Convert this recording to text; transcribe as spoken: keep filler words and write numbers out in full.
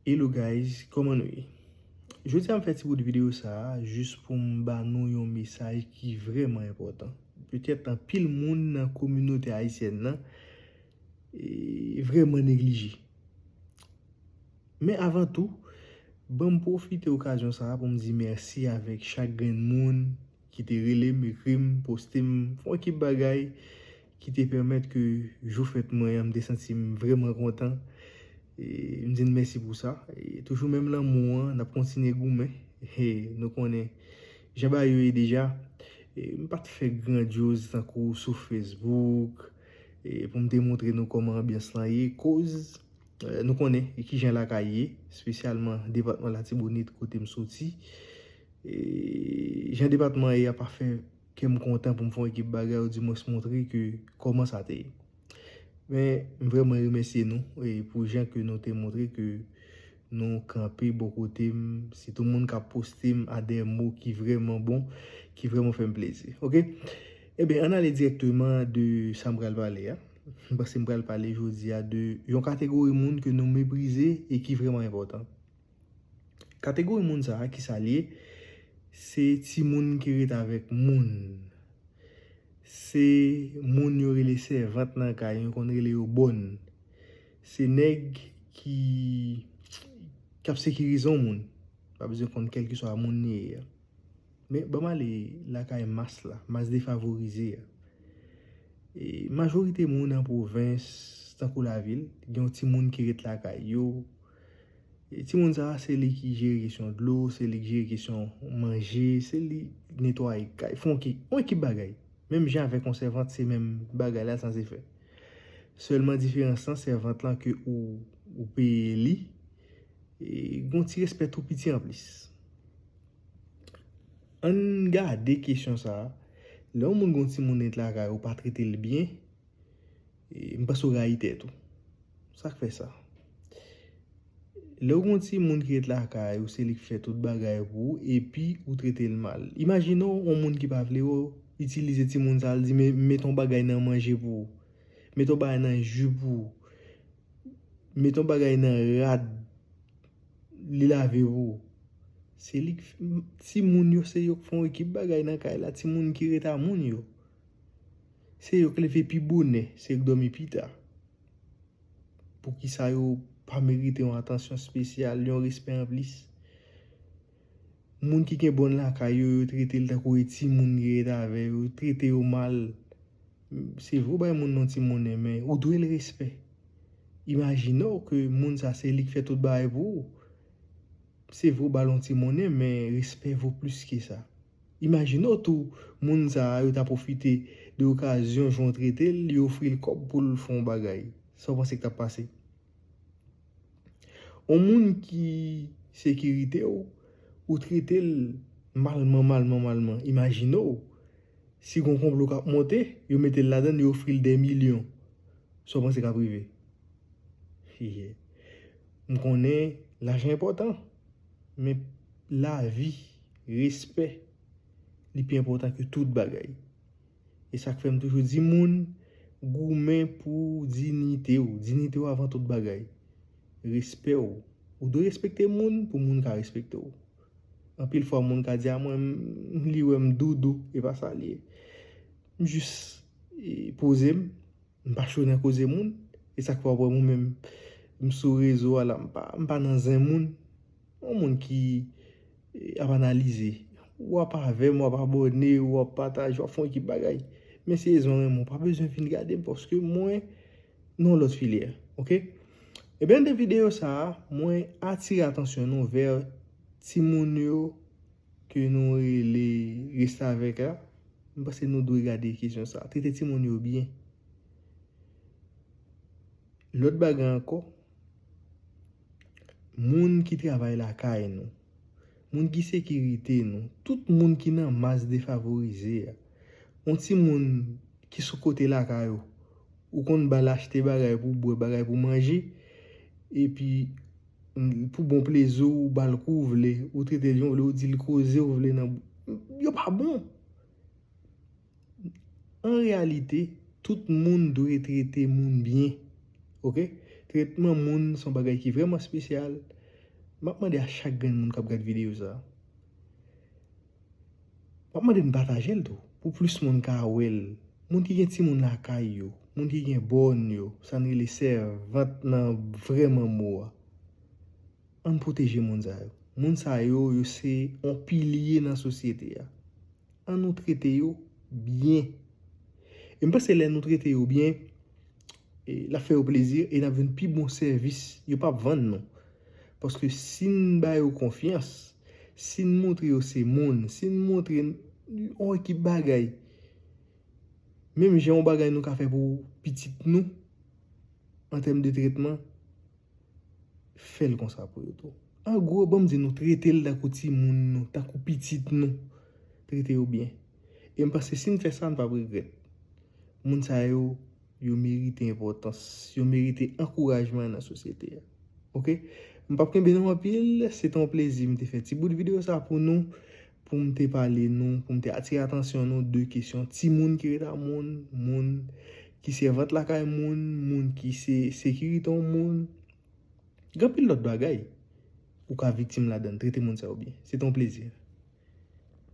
Hello guys, kòman nou ye? Jodi a m fè ti bout videyo sa a jis pou m ba nou yon mesaj ki vrèman enpòtan. Petèt anpil moun nan kominote ayisyèn nan e, vrèman neglije. Men avan tou, ban m pwofite okazyon sa a pou m di mèsi avèk chak grenn moun ki te rele m, ekri m, poste m, fè yon ekip bagay ki te pèmèt ke jou fèt mwen an, m te santi m vrèman kontan. E, m di n mèsi pou sa. E, toujou menm lanmou an, n ap kontinye goumen. E, nou konnen jan bagay yo ye deja. E, m pa t fè grandyoz tankou sou Facebook, e, pou m te montre nou kòman anbyans lan ye. Koz, e, nou konnen e kijan lakay ye, espesyalman depatman Latibonit kote m soti. E, jan depatman ye a pa fè kè m kontan pou m fè yon ekip bagay, ou dimwens montre ke kòman sa te ye. Men, m vrèman remèsye nou e, pou jan ke nou te montre ke nou kanpe bò kote m, sitou moun k ap poste m a de mo ki vrèman bon, ki vrèman fè m plezi. Oke? Ebyen, ann ale dirèkteman de sa m pral pale a. M panse m pral pale jodi a de yon kategori moun ke nou meprize e ki vrèman enpòtan. Kategori moun sa a, ki sa l ye? Se timoun ki ret avèk moun. Se moun yo rele sèvant nan kay, yo konn rele yo bòn. Se nèg ki, k ap sekirize yon moun. Pa bezwen konn kèlkeswa moun li ye a. Men, ban m ale lakay mas la, mas defavorize a. E, majorite moun an pwovens, tankou lavil, gen yon timoun ki ret lakay yo. E, timoun sa a, se li ki jere kesyon dlo, se li ki jere kesyon manje, se li netwaye kay, fè yon ki, yon ekip bagay. Menm jan avèk yon sèvant, se menm bagay la, san efè. Sèlman diferans lan, sèvant lan ke ou, ou peye li, e, gen yon ti respè tou piti anplis. Ann gade kesyon sa a. Lè yon moun gen yon timoun ret lakay ou, pa trete l byen, e, m panse w rayi tèt ou. Sa k fè sa? Lè w gen yon timoun ki ret lakay ou, se li k fè tout bagay pou ou, epi ou trete l mal. Imajine w, yon moun ki pa vle wè w, itilize timoun sa a, l di, "Men, met yon bagay nan manje pou ou. Met yon bagay nan ji pou ou. Met yon bagay nan rad, li lave pou ou." Se li k f-, timoun yo, se yo k fè yon ekip bagay nan kay la, timoun ki ret a moun yo. Se yo k leve pi bonè, se yo k dòmi pi ta. Poukisa yo pa merite yon atansyon espesyal, yon respè anplis? Moun ki gen bòn lakay yo, yo trete l tankou e timoun ki ret avè yo, yo trete yo mal. Se vre w bay moun nan ti monnen, men ou dwe l respè. Imajine w ke moun sa se li k fè tout bagay pou ou. Se vre w ba l yon ti monnen, men respè vo plis ke sa. Imajine w tou, moun sa a, yo ta pwofite de okazyon jan w trete l, yo ofri l kòb pou l fè yon bagay. Sa w panse k t ap pase? Yon moun ki sekirite w, ou trete l malman, malman, malman. Imajine w, si gon konplo k ap monte, yo mete l ladan l, yo ofri l dè milyon. Sa w panse k ap rive? Hihi. M konnen lajan enpòtan, men lavi, respè, li pi enpòtan ke tout bagay. E sa k fè m toujou di moun, goumen pou diyite w. Diyite w avan tout bagay. Respè w. Ou dwe respekte moun pou moun ka respekte w. Anpil fwa, moun ka di, "A mwen, m, li wè m doudou." E pa sa l ye. M jis, e, poze m. M pa cho nan koze moun. E sa k fè w ap wè mwen menm, m sou rezo a la, m pa, m pa nan zen moun. Yon moun ki, e, ap analize. W ap avè m, w ap abòne, w ap pataje, w ap fè yon ekip bagay. Men si rezon renmen w, pa bezwen vin gade m paske mwen nan yon lòt filyè. Oke? Ebyen, nan videyo sa a, mwen atire atansyon nou vè timoun yo ke nou rele restavèk la. M panse nou dwe gade kesyon sa a. Trete timoun yo byen. Lòt bagay ankò, moun ki travay lakay nou, moun ki sekirite nou, tout moun ki nan mas defavorize a, yon timoun ki sou kote lakay ou, ou konn ba l achte bagay pou bwè, bagay pou manje, epi, mm, pou bon plezi w, ou ba l kou w vle, ou trete l jan w vle, ou di l koze w vle nan, yo pa bon. An reyalite, tout moun dwe trete moun byen. Oke? Tretman moun se yon bagay ki vrèman espesyal. M ap mande a chak grenn moun k ap gad videyo sa a, m ap mande n pataje l tou, pou plis moun ka wè l. Moun ki gen timoun lakay yo, moun ki gen bòn yo, sa n rele sèvant nan vrè mo a. Ann pwoteje moun sa yo. Moun sa yo, yo se yon pilye nan sosyete a. Ann nou trete yo byen. E m panse lè nou trete yo byen, e, l ap fè yo plezi e n ap jwenn pi bon sèvis. Yo p ap vann nou. Paske si n ba yo konfyans, si n montre yo se moun, si n montre n, yon ekip bagay, menm jan yon bagay nou ka fè pou pitit nou, an tèm de tretman, fè l konsa pou yo tou. An gwo, ban m di nou, trete l tankou timoun nou, tankou pitit nou. Trete yo byen. E m panse si n fè sa, n p ap regrèt. Moun sa yo, yo merite enpòtans, yo merite ankourajman nan sosyete a. Oke? M p ap kenbe nou anpil, se te yon plezi m te fè ti bout videyo sa pou nou, pou m te pale nou, pou m te atire atansyon nou de kesyon timoun ki ret a moun, moun ki sèvant lakay moun, moun ki se sekirite yon moun. Gen anpil lòt bagay ou ka viktim ladan l, trete moun sa yo byen. Se te yon plezi.